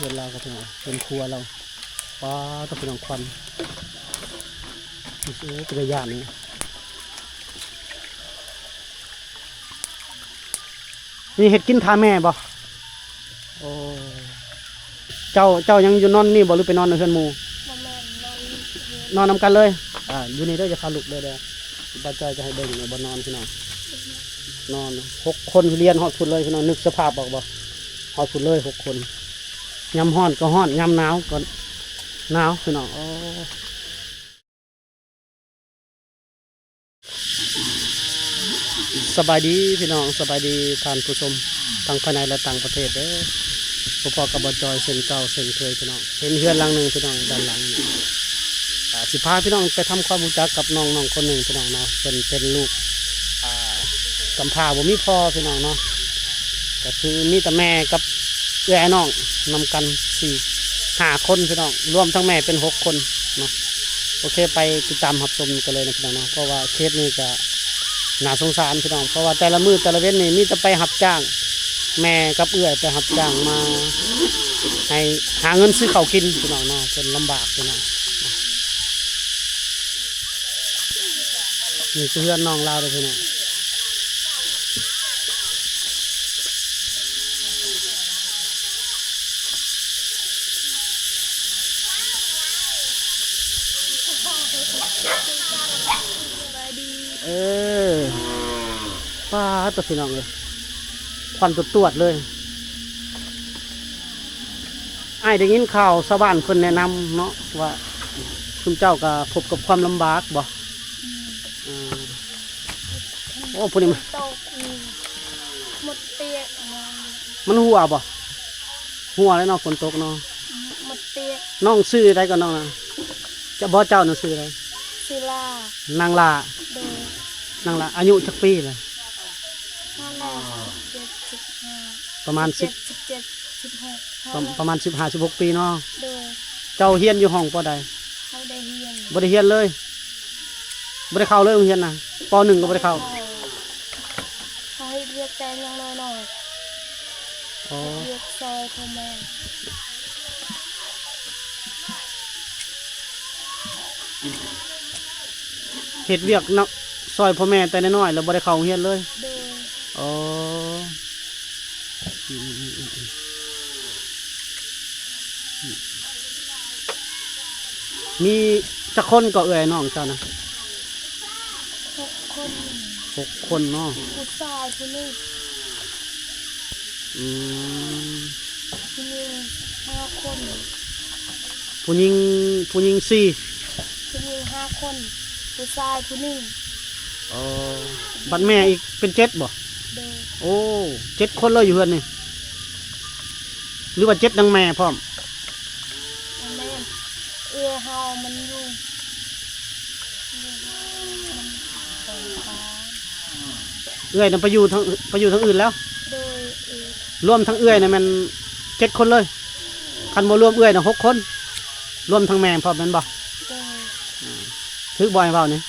ເຮືອນລາວກໍເປັນ ເປັນຄົວລາວ. ປ້າດ ໂທ້ ພີ່ນ້ອງ ຄວັນ ໂອ້ ເປັນຕາຢ້ານນີ້. ນີ້ເຮັດກິນຖ້າແມ່ບໍ່? ໂອ້ ເຈົ້າ ເຈົ້າຍັງຢູ່ນອນນີ້ບໍ່ ຫຼືໄປນອນໃນເຮືອນໝູ່? ບໍ່ແມ່ນ ນອນ ນອນນຳກັນເລີຍ. ອ່າ ຢູ່ນີ້ເດີ ຢ່າພາລຸກເດີ ເດີ ບ່າວຈ້ອຍຈະໃຫ້ເບິ່ງບ່ອນນອນພີ່ນ້ອງ. ນອນຫົກຄົນ ລຽນຮອດພຸ້ນເລີຍພີ່ນ້ອງ. ນຶກສະພາບອອກບໍ່? ຮອດພຸ້ນເລີຍຫົກຄົນ. ຍາມຮ້ອນກໍຮ້ອນ ຍາມໜາວກໍໜາວພີ່ນ້ອງ. ໂອ້ ສະບາຍດີພີ່ນ້ອງ ສະບາຍດີທ່ານຜູ້ຊົມ ທັງພາຍໃນ ແລະ ຕ່າງປະເທດເດີ. ພົບພໍ້ກັບບ່າວຈ້ອຍເຊັ່ນເກົ່າເຊັ່ນເຄີຍພີ່ນ້ອງ. ເຫັນເຮືອນຫຼັງໜຶ່ງພີ່ນ້ອງ ດ້ານຫຼັງນີ້ ອ່າ ຊິພາພີ່ນ້ອງໄປທຳຄວາມຮູ້ຈັກກັບນ້ອງໆຄົນໜຶ່ງພີ່ນ້ອງເນາະ. ເພິ່ນເປັນລູກ ອ່າ ກຳພ້າ ບໍ່ມີພໍ່ພີ່ນ້ອງເນາະ. ກໍຄືມີແຕ່ແມ່ກັບເອື້ອຍອ້າຍນ້ອງນຳກັນ ສີ່ຫ້າຄົນພີ່ນ້ອງ ລວມທັງແມ່ເປັນຫົກຄົນເນາະ. ໂອເຄ ໄປຕິດຕາມຮັບຊົມກັນເລີຍນະພີ່ນ້ອງເນາະ. ເພາະວ່າເຂດນີ້ກໍໜ້າສົງສານພີ່ນ້ອງ ເພາະວ່າແຕ່ລະມື້ແຕ່ລະເວັນນີ້ມີແຕ່ໄປຮັບຈ້າງ ແມ່ກັບເອື້ອຍໄປຮັບຈ້າງມາໃຫ້ຫາເງິນຊື້ເຂົ້າກິນພີ່ນ້ອງເນາະ. ເພິ່ນລຳບາກພີ່ນ້ອງ. ນີ້ຄືເຮືອນນ້ອງລາວເດີພີ່ນ້ອງ. ເອີ ປ້າດ ໂທ້ ພີ່ນ້ອງເອີຍ ຄວັນຕວດໆເລີຍ. ອ້າຍໄດ້ຍິນຂ່າວຊາວບ້ານເພິ່ນແນະນຳເນາະ ວ່າຊຸມເຈົ້າກໍພົບກັບຄວາມລຳບາກບໍ່? ອືມ ເອີ ໂອ້ ຜູ້ນີ້ມັນ ຝົນຕົກ ອືມ ໝົດປຽກ ມັນຮົ່ວບໍ່? ຮົ່ວແລ້ວເນາະ ຝົນຕົກເນາະ. ອືມ ໝົດປຽກ. ນ້ອງຊື່ໃດກໍນ້ອງນະ? ຈະ ບໍ່ ເຈົ້ານະຊື່ໃດ? ຊື່ລາ. ນາງລາ. ໂດຍ. ນາງລາອາຍຸຈັກປີແລ້ວ? ປະມານສິບ ສິບເຈັດ ສິບຫົກ ປະ ປະມານສິບຫ້າ ສິບຫົກປີເນາະ. ໂດຍ. ເຈົ້າຮຽນຢູ່ຫ້ອງ ປໍໃດ? ບໍ່ໄດ້ຮຽນ ບໍ່ໄດ້ຮຽນເລີຍ? ບໍ່ໄດ້ເຂົ້າເລີຍໂຮງຮຽນນະ? ປໍໜຶ່ງກໍບໍ່ໄດ້ເຂົ້າ. ເຮົາເຮັດວຽກແຕ່ຍັງນ້ອຍໆ. ອໍ ເຮັດວຽກຊ່ອຍພໍ່ແມ່. ເຮັດວຽກເນາະ ຊ່ອຍພໍ່ແມ່ແຕ່ນ້ອຍໆ ແລ້ວບໍ່ໄດ້ເຂົ້າໂຮງຮຽນເລີຍ. ໂດຍ. ອໍ ອືມ ອືມ ອືມ ອືມ ມີຈັກຄົນກໍເອື້ອຍນ້ອງເຈົ້ານະ? ຫົກຄົນ. ຫົກຄົນເນາະ. ຜູ້ຊາຍຜູ້ໜຶ່ງ. ອືມ. ຜູ້ຍິງຫ້າຄົນ. ຜູ້ຍິງ ຜູ້ຍິງສີ່. ຜູ້ຍິງຫ້າຄົນ ຜູ້ຊາຍຜູ້ໜຶ່ງ. ອໍ ບັດແມ່ອີກເປັນເຈັດບໍ່? ໂດຍ. ໂອ້ ເຈັດຄົນເລີຍຢູ່ເຮືອນນີ້ ຫຼືວ່າເຈັດທັງແມ່ພ້ອມ? ແມ່ນ ເອື້ອຍເຮົາມັນຢູ່ ເອື້ອຍນະໄປຢູ່ທາງ ໄປຢູ່ທາງອື່ນແລ້ວ. ໂດຍ. ເອື້ອຍ ລວມທັງເອື້ອຍນະແມ່ນເຈັດຄົນເລີຍ. ຄັນບໍ່ລວມເອື້ອຍນະຫົກຄົນ ລວມທັງແມ່ພ້ອມແມ່ນບໍ່? ໂດຍ. ອາ ຖືກບໍ່ອ້າຍເວົ້ານີ້?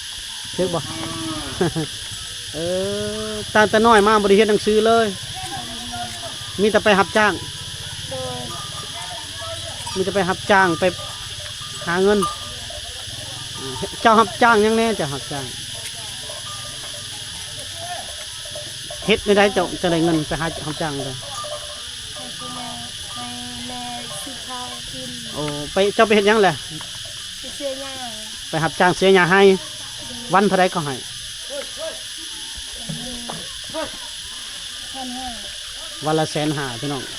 ຖືກບໍ່? ເອີ ຕັ້ງແຕ່ນ້ອຍມາບໍ່ໄດ້ຮຽນໜັງສືເລີຍ ມີແຕ່ໄປຮັບຈ້າງ. ໂດຍ. ມີແຕ່ໄປຮັບຈ້າງໄປຫາເງິນ. ເຈົ້າຮັບຈ້າງຫຍັງແດ່? ເຈົ້າຮັບຈ້າງ ເຮັດແນວໃດເຈົ້າ ຈັ່ງໄດ້ເງິນໄປຫາຮັບຈ້າງເລີຍ? ໃຫ້ພໍ່ແມ່ ໃຫ້ແມ່ຊື້ເຂົ້າກິນ. ໂອ້ ໄປ ເຈົ້າໄປເຮັດຫຍັງແຫຼະ? ໄປເສຍຫຍ້າ. ໄປຮັບຈ້າງເສຍຫຍ້າໄຮ່. ໂດຍ. ວັນເທົ່າໃດເຂົາໃຫ້? ພັນຫ້າ. ວັນລະແສນຫ້າພີ່ນ້ອງ. ໂດຍ.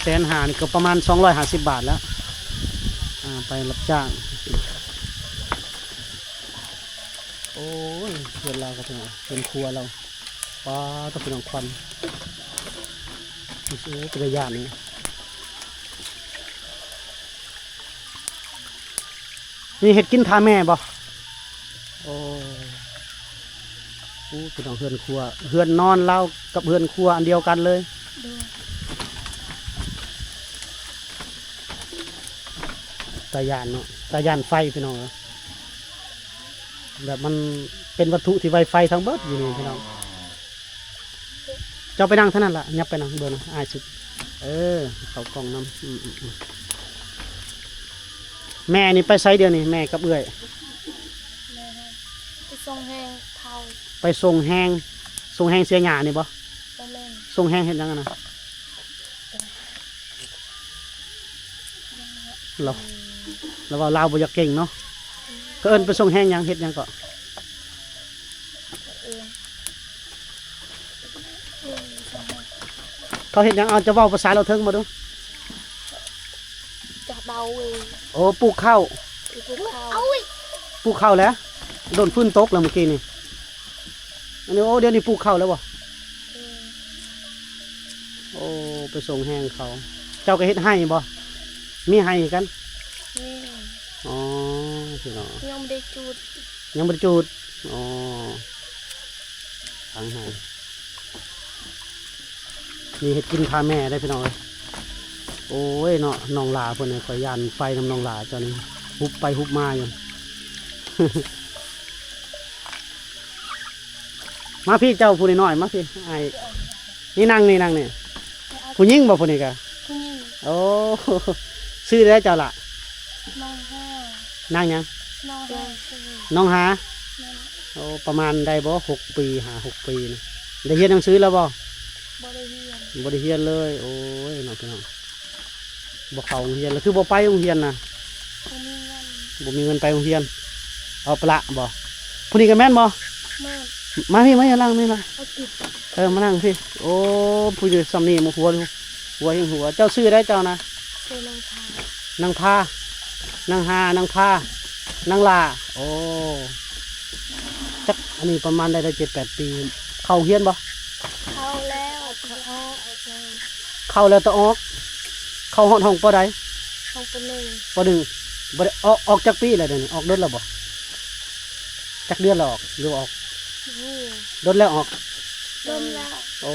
ແສນຫ້ານີ້ກໍປະມານສອງຮ້ອຍຫ້າສິບບາດແລ້ວ. ອ່າ ໄປຮັບຈ້າງ. ໂອ້ຍ ເຮືອນລາວກໍເປັນ ເປັນຄົວລາວ. ປ້າດ ໂທ້ ພີ່ນ້ອງ ຄວັນ ໂອ້ ເປັນຕາຢ້ານນີ້. ນີ້ເຮັດກິນຖ້າແມ່ບໍ່? ໂອ້ ໂອ້ ພີ່ນ້ອງ ເຮືອນຄົວ ເຮືອນນອນລາວກັບເຮືອນຄົວອັນດຽວກັນເລີຍ. ໂດຍ. ຕາຢ້ານເນາະ ຕາຢ້ານໄຟພີ່ນ້ອງເອີຍ. ແບບມັນເປັນວັດຖຸທີ່ໄວໄຟທັງເບິດຢູ່ນີ້ພີ່ນ້ອງ. ເຈົ້າໄປນັ່ງທາງນັ້ນລະ ຫຍັບໄປນັ່ງເບິ່ງນະ ອ້າຍຊິ. ເອີ ເອີ ເຂົ້າກ່ອງນຳ. ອືມໆໆ ແມ່ນີ້ໄປໃສດຽວນີ້ ແມ່ກັບເອື້ອຍ? ແມ່ໄປສົ່ງແຮງເຂົາ. ໄປສົ່ງແຮງ ສົ່ງແຮງເສຍຫຍ້ານີ້ບໍ່? ບໍ່ແມ່ນ. ສົ່ງແຮງເຮັດຫຍັງຫັ້ນນະ? ລາວ ລາວເວົ້າລາວບໍ່ຢາກເກັ່ງເນາະ. ເຂົາເອີ້ນໄປສົ່ງແຮງຫຍັງ ເຮັດຫຍັງເກາະ? ເຂົາເອີ້ນ ເຂົາເຮັດຫຍັງ? ເອົາ ເຈົ້າເວົ້າພາສາລາວເທິງມາດູ. ຈະເດົາເອງ. ໂອ້ ປູກເຂົ້າ. ປູກເຂົ້າ. ປູກເຂົ້າແລ້ວ. ໂດນ ຝົນຕົກແລ້ວມື້ກີ້ນີ້. ອັນນີ້ ໂອ້ ດຽວນີ້ປູກເຂົ້າແລ້ວບໍ່? ເອີ. ໂອ້ ໄປສົ່ງແຮງເຂົາ. ເຈົ້າກໍເຮັດໄຮ່ບໍ່? ມີໄຮ່ຄືກັນ? ມີ. ອໍ ພີ່ນ້ອງ ຍັງບໍ່ໄດ້ຈູດ. ຍັງບໍ່ໄດ້ຈູດ. ອໍ ທາງໄຮ່ ນີ້ເຮັດກິນຖ້າແມ່ເດ້ພີ່ນ້ອງເອີຍ. ໂອ້ຍເນາະ ນ້ອງຫຼ້າເພິ່ນນີ້ ຂ້ອຍຢ້ານໄຟນຳນ້ອງຫຼ້າເຈົ້ານີ້ ຫຸບໄປຫຸບມາຢູ່. ມາພີ້ເຈົ້າຜູ້ນ້ອຍໆ ມາພີ້ ອ້າຍ ນີ້ນັ່ງນີ້ ນັ່ງນີ້. ຜູ້ຍິງບໍ່ຜູ້ນີ້ກະ? ຜູ້ຍິງ. ໂອ້ ຊື່ໃດເຈົ້າລະ? ນ້ອງຫາ. ນາງຫຍັງ? ນ້ອງຫາ. ນ້ອງຫາ. ແມ່ນ. ໂອ້ ປະມານໄດ້ບໍ່ ຫົກປີ ຫ້າຫົກປີນີ້ ໄດ້ຮຽນໜັງສືແລ້ວບໍ່? ບໍ່ໄດ້ຮຽນ. ບໍ່ໄດ້ຮຽນເລີຍ. ໂອ້ຍເນາະ ພີ່ນ້ອງ ບໍ່ເຂົ້າໂຮງຮຽນ ແລ້ວຄືບໍ່ໄປໂຮງຮຽນນະ? ບໍ່ມີເງິນ. ບໍ່ມີເງິນໄປໂຮງຮຽນ ເອົາປະລະບໍ່? ຜູ້ນີ້ກໍແມ່ນບໍ່? ແມ່ນ. ມາພີ້ ມານີ້ ນັ່ງນີ້ລະ. ເອີ ມານັ່ງພີ້. ໂອ້ ຜູ້ຢູ່ຊ່ຳນີ້ ຫົວ ຫົວ ຫົວ ເຈົ້າຊື່ໃດເຈົ້ານະ? ຊື່ນາງພາ. ນາງພາ ນາງຫາ ນາງພາ ນາງຫຼ້າ. ໂອ້ ຈັກ ອັນນີ້ປະມານໄດ້ ໄດ້ເຈັດແປດປີ. ເຂົ້າໂຮງຮຽນບໍ່? ເຂົ້າແລ້ວ ເຂົ້າອອກ. ເຂົ້າແລ້ວແຕ່ອອກ. ເຂົ້າຮອດຫ້ອງ ປ.ໃດ? ຫ້ອງ ປ.ໜຶ່ງ. ປ.ໜຶ່ງ. ບໍ່ໄດ້ອອກ ອອກຈັກປີແລ້ວດຽວນີ້? ອອກດົນແລ້ວບໍ່? ຈັກເດືອນແລ້ວອອກ ຫຼືອອກ? ດົນແລ້ວອອກ. ດົນແລ້ວ. ໂອ້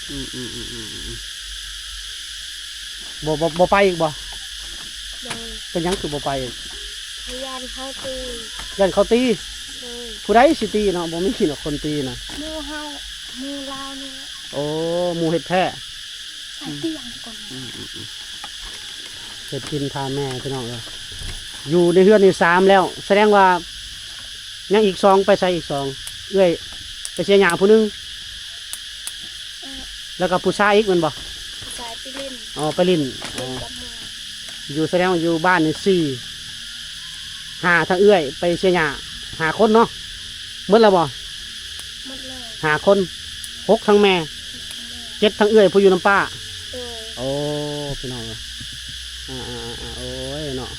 ອືມໆ ບໍ່ ບໍ່ ບໍ່ໄປອີກບໍ່? ໂດຍ. ເປັນຫຍັງຄືບໍ່ໄປອີກ? ຢ້ານເຂົາຕີ. ຢ້ານເຂົາຕີ? ໂດຍ. ຜູ້ໃດຊິຕີເນາະ ບໍ່ມີເນາະຄົນຕີນະ. ໝູ່ເຮົາ ໝູ່ລາວນີ້ແຫຼະ. ໂອ້ ໝູ່ເຮັດແທ້. ໃສ່ຕຽງກ່ອນ. ອືມໆໆ ເຮັດກິນຖ້າແມ່ພີ່ນ້ອງເອີຍ. ຢູ່ໃນເຮືອນນີ້ສາມແລ້ວ ສະແດງວ່າຍັງອີກສອງ. ໄປໃສອີກສອງ? ເອື້ອຍໄປເສຍຫຍ້າຜູ້ໜຶ່ງ ເອີ ແລ້ວກໍຜູ້ຊາຍອີກແມ່ນບໍ່? ຜູ້ຊາຍໄປຫຼິ້ນ. ອໍ ໄປຫຼິ້ນ. ຫຼິ້ນກັບໝູ່. ອໍ ຢູ່ ສະແດງວ່າຢູ່ບ້ານນີ້ສີ່ ຫ້າ ທັງເອື້ອຍໄປເສຍຫຍ້າ ຫ້າຄົນເນາະ. ໝົດແລ້ວບໍ່? ໝົດແລ້ວ. ຫ້າຄົນ ຫົກທັງແມ່ ເຈັດທັງເອື້ອຍຜູ້ຢູ່ນຳປ້າ. ໂດຍ. ໂອ້ ພີ່ນ້ອງເອີຍ ອ່າໆໆ ໂອ້ຍເນາະ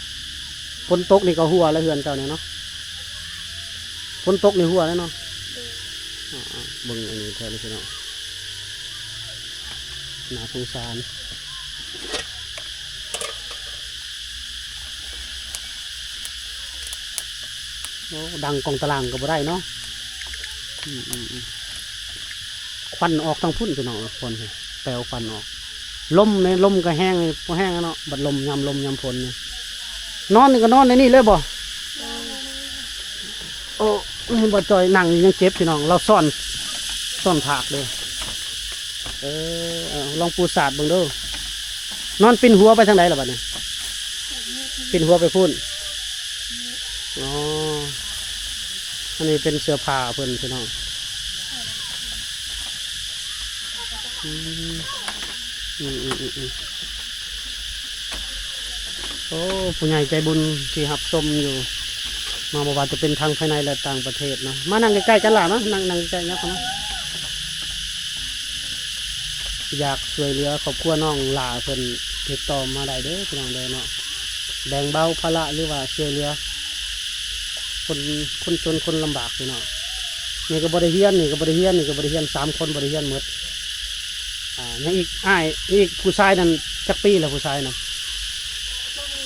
ຝົນຕົກນີ້ກໍຮົ່ວແລ້ວເຮືອນເຈົ້ານີ້ເນາະ. ຝົນຕົກນີ້ຮົ່ວແລ້ວເນາະ. ໂດຍ. ອ່າໆ ເບິ່ງອັນນີ້ແຖວນີ້ພີ່ນ້ອງ ໜ້າສົງສານ. ໂອ້ ດັງກ້ອງຕະລ່າງກໍບໍ່ໄດ້ເນາະ. ອືມໆໆ ຄວັນອອກທາງພຸ້ນພີ່ນ້ອງ ຄວັນ ແປວຄວັນອອກ. ລົມນີ້ ລົມກໍແຮງນີ້ ບໍ່ແຮງເນາະ. ບັດລົມ ຍາມລົມຍາມຝົນນີ້ ນອນນີ້ກໍນອນໃນນີ້ເລີຍບໍ່? ໂອ້ ເຫັນບໍ່ ຈ່ອຍນັ່ງນີ້ຍັງເຈັບພີ່ນ້ອງ ລາວຊ້ອນ ຊ້ອນຜາກເດ້. ເອີ ເອົາ ລອງປູສາດເບິ່ງເດີ. ນອນປິ່ນຫົວໄປທາງໃດລະບັດນີ້? ປິ່ນຫົວໄປພຸ້ນ. ອໍ ອັນນີ້ເປັນເສື້ອຜ້າເພິ່ນພີ່ນ້ອງ. ອືມ ອືມໆໆໆ ໂອ້ ຜູ້ໃຫຍ່ໃຈບຸນທີ່ຮັບຊົມຢູ່ເນາະ ບໍ່ວ່າຈະເປັນທັງພາຍໃນ ແລະ ຕ່າງປະເທດເນາະ. ມານັ່ງໃກ້ໆກັນຫຼ້າມາ ນັ່ງ ນັ່ງໃກ້ໆ ຫຍັບເຂົ້າມາ. ຢາກຊ່ວຍເຫຼືອຄອບຄົວນ້ອງຫຼ້າເພິ່ນ ຕິດຕໍ່ມາໄດ້ເດີພີ່ນ້ອງເດີເນາະ. ແບ່ງເບົາພາລະ ຫຼືວ່າຊ່ວຍເຫຼືອຄົນ ຄົນຈົນຄົນລຳບາກພີ່ນ້ອງ. ນີ້ກໍບໍ່ໄດ້ຮຽນ ນີ້ກໍບໍ່ໄດ້ຮຽນ ນີ້ກໍບໍ່ໄດ້ຮຽນ ສາມຄົນບໍ່ໄດ້ຮຽນໝົດ. ອ່າ ຍັງອີກ ອ້າຍ ອີກຜູ້ຊາຍນັ້ນຈັກປີແລ້ວ ຜູ້ຊາຍນັ້ນ?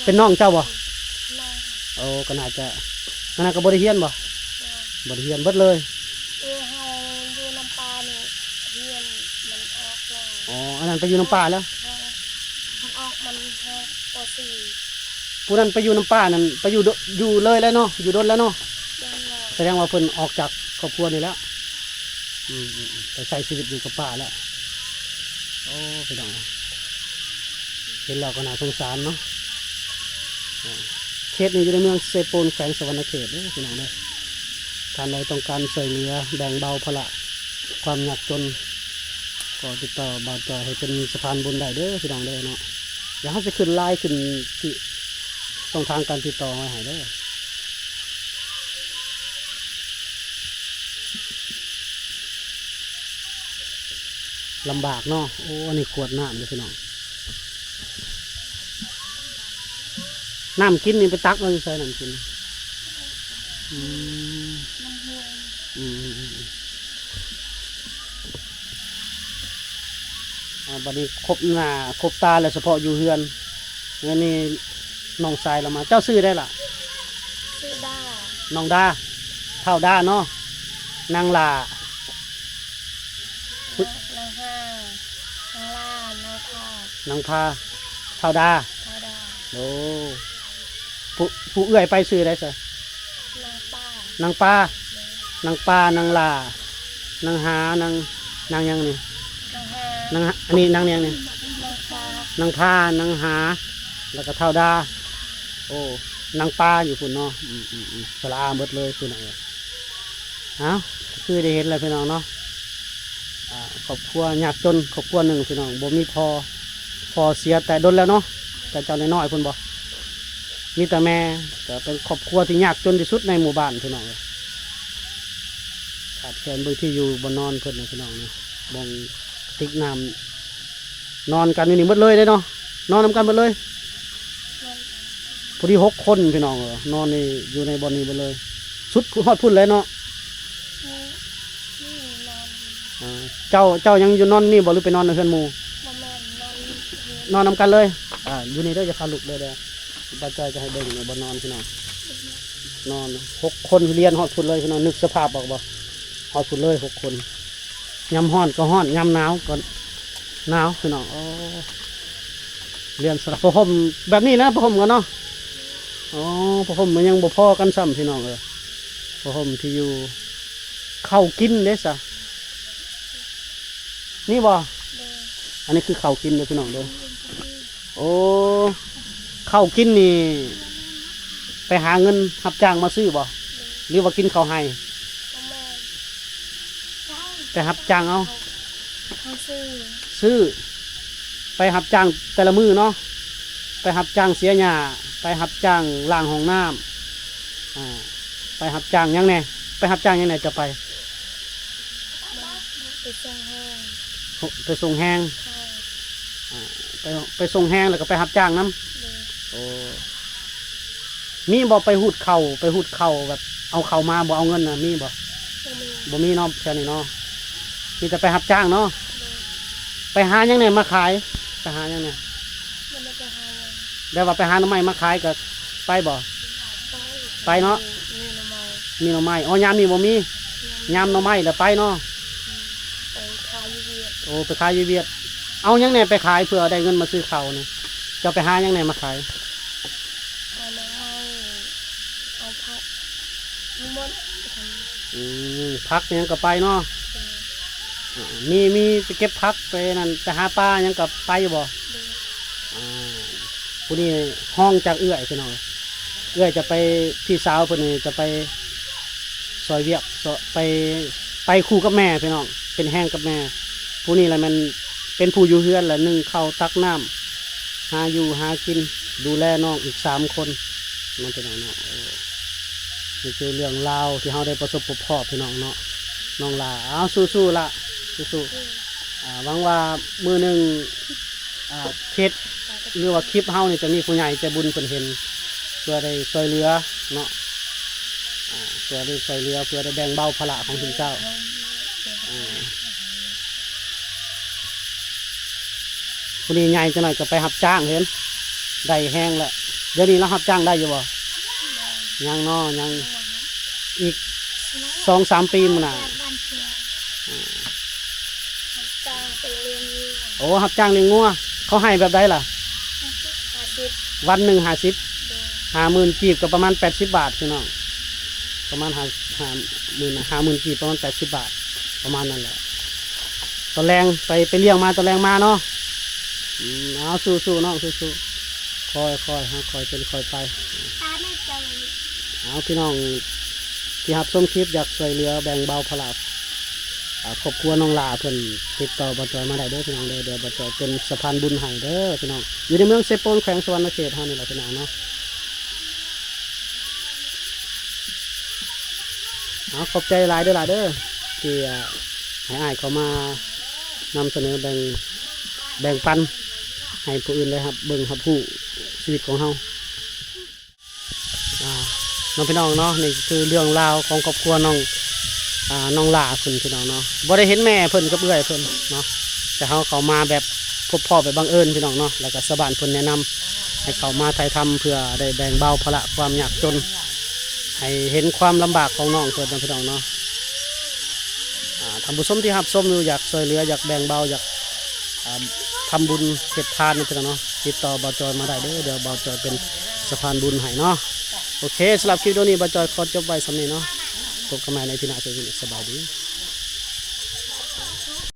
ເປັນນ້ອງເຈົ້າບໍ່? ນ້ອງ. ໂອ້ ກໍໜ້າຈະ ອັນນັ້ນກໍບໍ່ໄດ້ຮຽນບໍ່? ບໍ່ໄດ້ຮຽນເບິດເລີຍ. ເອີ ເຮົາຢູ່ນຳປ້ານີ້ຮຽນ ມັນອອກແລ້ວ. ອໍ ອັນນັ້ນໄປຢູ່ນຳປ້າແລ້ວ. ເອີ ມັນອອກ ມັນຮອດ ປໍສີ່. ຜູ້ນັ້ນໄປຢູ່ນຳປ້ານັ້ນ ໄປຢູ່ ຢູ່ເລີຍແລ້ວເນາະ ຢູ່ດົນແລ້ວເນາະ. ແມ່ນແລ້ວ. ສະແດງວ່າເພິ່ນອອກຈາກຄອບຄົວນີ້ແລ້ວ. ອືມໆໆ ໄປໃຊ້ຊີວິດຢູ່ກັບປ້າແລ້ວ. ໂອ້ ພີ່ນ້ອງ ເຫັນແລ້ວກໍໜ້າສົງສານເນາະ. ເຂດນີ້ຢູ່ໃນເມືອງເຊໂປນ ແຂວງສະຫວັນນະເຂດເດີພີ່ນ້ອງເດີ. ທ່ານໃດຕ້ອງການຊ່ວຍເຫຼືອແບ່ງເບົາພາລະຄວາມຍາກຈົນ ກໍຕິດຕໍ່ບ່າວຈອຍໃຫ້ເປັນສະພານບຸນໄດ້ເດີພີ່ນ້ອງເດີເນາະ. ດຽວເຮົາຊິຂຶ້ນລາຍຂຶ້ນທີ່ຊ່ອງທາງການຕິດຕໍ່ໄວ້ໃຫ້ເດີ. ລຳບາກເນາະ. ໂອ້ ອັນນີ້ຂວດນ້ຳເດີພີ່ນ້ອງ. ນ້ຳກິນນີ້ໄປຕັກເອົາຢູ່ໃສ ນ້ຳກິນ? ອືມ ນ້ຳຫ້ວຍ. ອືມ ອືມ ອືມ. ອ່າ ບັດນີ້ຄົບໜ້າຄົບຕາແລ້ວ ສະເພາະຢູ່ເຮືອນ. ອັນນີ້ນ້ອງຊາຍລາວມາ. ເຈົ້າຊື່ໃດລະ? ຊື່ດາ. ນ້ອງດາ. ທ້າວດາເນາະ. ນາງຫຼ້າ. ນາງ ນາງຫາ ນາງຫຼ້າ ນາງພາ. ນາງພາ. ທ້າວດາ. ທ້າວດາ. ໂອ້ ຜູ້ ຜູ້ເອື້ອຍໄປຊື່ໃດຊະ? ນາງປາ. ນາງປາ. ນາງປາ ນາງຫຼ້າ ນາງຫາ ນາງ ນາງຫຍັງນີ້? ນາງຫາ. ນາງຫາ ອັນນີ້ນາງຫຍັງນີ້? ນາງພາ. ນາງພາ ນາງຫາ ແລ້ວກໍທ້າວດາ. ໂອ້ ນາງປາຢູ່ພຸ້ນເນາະ. ອືມ ອືມ ອືມ. ສະຫຼະອາເບິດເລີຍພີ່ນ້ອງເອີຍ. ເອົ້າ ຄືໄດ້ເຫັນແລ້ວພີ່ນ້ອງເນາະ. ອ່າ ຄອບຄົວຍາກຈົນຄອບຄົວໜຶ່ງພີ່ນ້ອງ ບໍ່ມີພໍ່ ພໍ່ເສຍແຕ່ດົນແລ້ວເນາະ. ແຕ່ເຈົ້ານ້ອຍໆ ພຸ້ນບໍ່? ມີແຕ່ແມ່. ກໍເປັນຄອບຄົວທີ່ຍາກຈົນທີ່ສຸດໃນໝູ່ບ້ານພີ່ນ້ອງເອີຍ. ຂາດແຄນເບິ່ງທີ່ຢູ່ບ່ອນນອນເພິ່ນນະພີ່ນ້ອງເນາະ. ບ່ອນກະຕິກນ້ຳ ນອນກັນຢູ່ນີ້ໝົດເລີຍເດ້ເນາະ. ນອນນຳກັນໝົດເລີຍ. ພໍດີຫົກຄົນພີ່ນ້ອງເອີຍ ນອນນີ້ ຢູ່ໃນບ່ອນນີ້ໝົດເລີຍ. ສຸດຮອດພຸ້ນເລີຍເນາະ. ອືມ ນອນ. ອ່າ ເຈົ້າ ເຈົ້າຍັງຢູ່ນອນນີ້ບໍ່ ຫຼືໄປນອນໃນເຮືອນໝູ່? ບໍ່ແມ່ນ ນອນຢູ່ ນອນນຳກັນເລີຍ. ອ່າ ຢູ່ນີ້ເດີ ຢ່າພາລຸກເດີ ເດີ ບ່າວຈອຍຈະໃຫ້ເບິ່ງໃນບ່ອນນອນພີ່ນ້ອງ. ນອນຫົກຄົນ ລຽນຮອດພຸ້ນເລີຍພີ່ນ້ອງ. ນຶກສະພາບອອກບໍ່? ຮອດພຸ້ນເລີຍຫົກຄົນ. ຍາມຮ້ອນກໍຮ້ອນ ຍາມໜາວກໍໜາວພີ່ນ້ອງ. ໂອ້ ລຽນສະ ຜ້າຫົ່ມແບບນີ້ນະ ຜ້າຫົ່ມກັນເນາະ. ອໍ ຜ້າຫົ່ມມັນຍັງບໍ່ພໍກັນຊ້ຳພີ່ນ້ອງເອີຍ. ຜ້າຫົ່ມທີ່ຢູ່ ເຂົ້າກິນເດ້ຊະ ມີບໍ່? ອັນນີ້ຄືເຂົ້າກິນເດີພີ່ນ້ອງເດີ. ໂອ້ ເຂົ້າກິນນີ້ ໄປຫາເງິນຮັບຈ້າງມາຊື້ບໍ່ ຫຼືວ່າກິນເຂົ້າໄຮ່? ບໍ່ແມ່ນ ໄປຮັບຈ້າງເອົາ. ເຮົາຊື້ ຊື້ ໄປຮັບຈ້າງແຕ່ລະມື້ເນາະ. ໄປຮັບຈ້າງເສຍຫຍ້າ ໄປຮັບຈ້າງລ້າງຫ້ອງນ້ຳ. ອ່າ ໄປຮັບຈ້າງຫຍັງແດ່? ໄປຮັບຈ້າງຫຍັງແດ່ເຈົ້າໄປ? ໄປສົ່ງແຮງ. ໂອ້ ໄປສົ່ງແຮງ. ເຈົ້າ. ອ່າ ໄປ ໄປສົ່ງແຮງ ແລ້ວກໍໄປຮັບຈ້າງນຳ. ໂດຍ. ໂອ້ ມີບໍ່ໄປຮູດເຂົ້າ ໄປຮູດເຂົ້າແບບເອົາເຂົ້າມາບໍ່ເອົາເງິນນະ ມີບໍ່? ບໍ່ມີ. ບໍ່ມີເນາະ ແຖວນີ້ເນາະ. ມີແຕ່ໄປຮັບຈ້າງເນາະ. ໂດຍ. ໄປຫາຫຍັງແດ່ມາຂາຍ? ໄປຫາຫຍັງແດ່? ບໍ່ໄດ້ໄປຫາຫຍັງ. ແບບວ່າໄປຫາໜໍ່ໄມ້ມາຂາຍກໍໄປບໍ່? ໄປ. ໄປເນາະ. ມີໜໍ່ໄມ້ ມີໜໍ່ໄມ້. ອໍ ຍາມນີ້ບໍ່ມີ. ອືມ. ຍາມໜໍ່ໄມ້ລະໄປເນາະ. ອືມ. ໄປຂາຍຢູ່ຫວຽດ. ໂອ້ ໄປຂາຍຢູ່ຫວຽດ. ເອົາຫຍັງແດ່ໄປຂາຍ ເພື່ອໄດ້ເງິນມາຊື້ເຂົ້ານີ້? ເຈົ້າໄປຫາຫຍັງແດ່ມາຂາຍ? ເອົາໜໍ່ໄມ້ ເອົາຜັກ ມີໝົດ. ອືມ ຜັກຫຍັງກໍໄປເນາະ. ໂດຍ. ອ່າ ມີ ມີໄປເກັບຜັກ ໄປນັ້ນ ໄປຫາປາຫຍັງກໍໄປຢູ່ບໍ່? ໂດຍ. ອ່າ ຜູ້ນີ້ຮອງຈາກເອື້ອຍພີ່ນ້ອງ. ເອື້ອຍຈະໄປ ພີ່ສາວເພິ່ນນີ້ຈະໄປຊ່ອຍວຽກ ຊ່ອຍ ໄປ ໄປຄູ່ກັບແມ່ພີ່ນ້ອງ ເປັນແຮງກັບແມ່. ຜູ້ນີ້ລະແມ່ນເປັນຜູ້ຢູ່ເຮືອນລະ ໜຶ້ງເຂົ້າ ຕັກນ້ຳ ຫາຢູ່ຫາກິນ ດູແລນ້ອງອີກສາມຄົນເນາະພີ່ນ້ອງເນາະ. ໂອ້ ນີ້ຄືເລື່ອງລາວທີ່ເຮົາໄດ້ປະສົບພົບພໍ້ພີ່ນ້ອງເນາະ. ນ້ອງຫຼ້າ ເອົາ ສູ້ໆ ຫຼ້າ ສູ້ໆ. ອ່າ ຫວັງວ່າມື້ໜຶ່ງ ອ່າ ເພຈ ຫຼືວ່າຄລິບເຮົານີ້ຈະມີຜູ້ໃຫຍ່ໃຈບຸນເພິ່ນເຫັນ ເພື່ອໄດ້ຊ່ວຍເຫຼືອເນາະ. ອ່າ ເພື່ອໄດ້ຊ່ວຍເຫຼືອ ເພື່ອໄດ້ແບ່ງເບົາພາລະຂອງຊຸມເຈົ້າ. ອ່າ ຜູ້ນີ້ໃຫຍ່ຈັກໜ້ອຍກໍໄປຮັບຈ້າງເຫັນ ໄດ້ແຮງແລ້ວ. ດຽວນີ້ລາວຮັບຈ້າງໄດ້ຢູ່ບໍ່? ຍັງເນາະ ຍັງ ຍັງບໍ່ທັນ ອີກສອງສາມປີມື້ໜ້າ. ອ່າ ຮັບຈ້າງໄປລ້ຽງງົວ. ໂອ້ ຮັບຈ້າງລ້ຽງງົວ. ເຂົາໃຫ້ແບບໃດລະ? ຫ້າສິບ ຫ້າສິບ ວັນໜຶ່ງຫ້າສິບ. ໂດຍ. ຫ້າໝື່ນກີບກໍປະມານແປດສິບບາດພີ່ນ້ອງ ປະມານຫ້າ ຫ້າໝື່ນ ຫ້າໝື່ນກີບ ປະມານແປດສິບບາດ ປະມານນັ້ນແຫຼະ. ຕອນແລງໄປ ໄປລ້ຽງມາ ຕອນແລງມາເນາະ. ອືມ ເອົາ ສູ້ໆ ນ້ອງ ສູ້ໆ ຄ່ອຍໆ ເຮົາຄ່ອຍເປັນຄ່ອຍໄປ. ຕາແມ່ນເຈົ້າ ເອົາ ພີ່ນ້ອງທີ່ຮັບຊົມຄລິບ ຢາກຊ່ວຍເຫຼືອແບ່ງເບົາພາລະ ອ່າ ຄອບຄົວນ້ອງຫຼ້າເພິ່ນ ຕິດຕໍ່ບ່າວຈອຍມາໄດ້ເດີພີ່ນ້ອງເດີ. ດຽວບ່າວຈອຍເປັນສະພານບຸນໃຫ້ເດີພີ່ນ້ອງ. ຢູ່ໃນເມືອງເຊໂປນ ແຂວງສະຫວັນນະເຂດເຮົານີ້ແຫຼະພີ່ນ້ອງເນາະ. ເອົາ ຂອບໃຈຫຼາຍເດີຫຼ້າເດີ ທີ່ ອ່າ ໃຫ້ອ້າຍເຂົ້າມານຳສະເໜີ ແບ່ງ ແບ່ງປັນໃຫ້ຜູ້ອື່ນໄດ້ຮັບເບິ່ງຮັບຮູ້ຊີວິດຂອງເຮົາ. ອ່າ ເນາະ ພີ່ນ້ອງເນາະ ນີ້ຄືເລື່ອງລາວຂອງຄອບຄົວນ້ອງ ອ່າ ນ້ອງຫຼ້າເພິ່ນ ພີ່ນ້ອງເນາະ. ບໍ່ໄດ້ເຫັນແມ່ເພິ່ນກັບເອື້ອຍເພິ່ນເນາະ ແຕ່ເຮົາເຂົ້າມາແບບພົບພໍ້ແບບບັງເອີນ ພີ່ນ້ອງເນາະ. ແລ້ວກໍຊາວບ້ານເພິ່ນແນະນຳໃຫ້ເຂົ້າມາຖ່າຍທຳ ເພື່ອໄດ້ແບ່ງເບົາພາລະຄວາມຍາກຈົນ ໃຫ້ເຫັນຄວາມລຳບາກຂອງນ້ອງເພິ່ນເນາະ ພີ່ນ້ອງເນາະ. ອ່າ ທ່ານຜູ້ຊົມທີ່ຮັບຊົມຢູ່ ຢາກຊ່ວຍເຫຼືອ ຢາກແບ່ງເບົາ ຢາກ ອ່າ ທຳບຸນເຮັດທານເນາະ ພີ່ນ້ອງເນາະ ຕິດຕໍ່ບ່າວຈອຍມາໄດ້ເດີ. ດຽວບ່າວຈອຍເປັນສະພານບຸນໃຫ້ເນາະ. ໂອເຄ ສຳລັບຄລິບວິດີໂອນີ້ ບ່າວຈອຍຂໍຈົບໄວ້ສ່ຳນີ້ເນາະ. ພົບກັນໃໝ່ໃນອີພີໜ້າ. ສະບາຍດີ.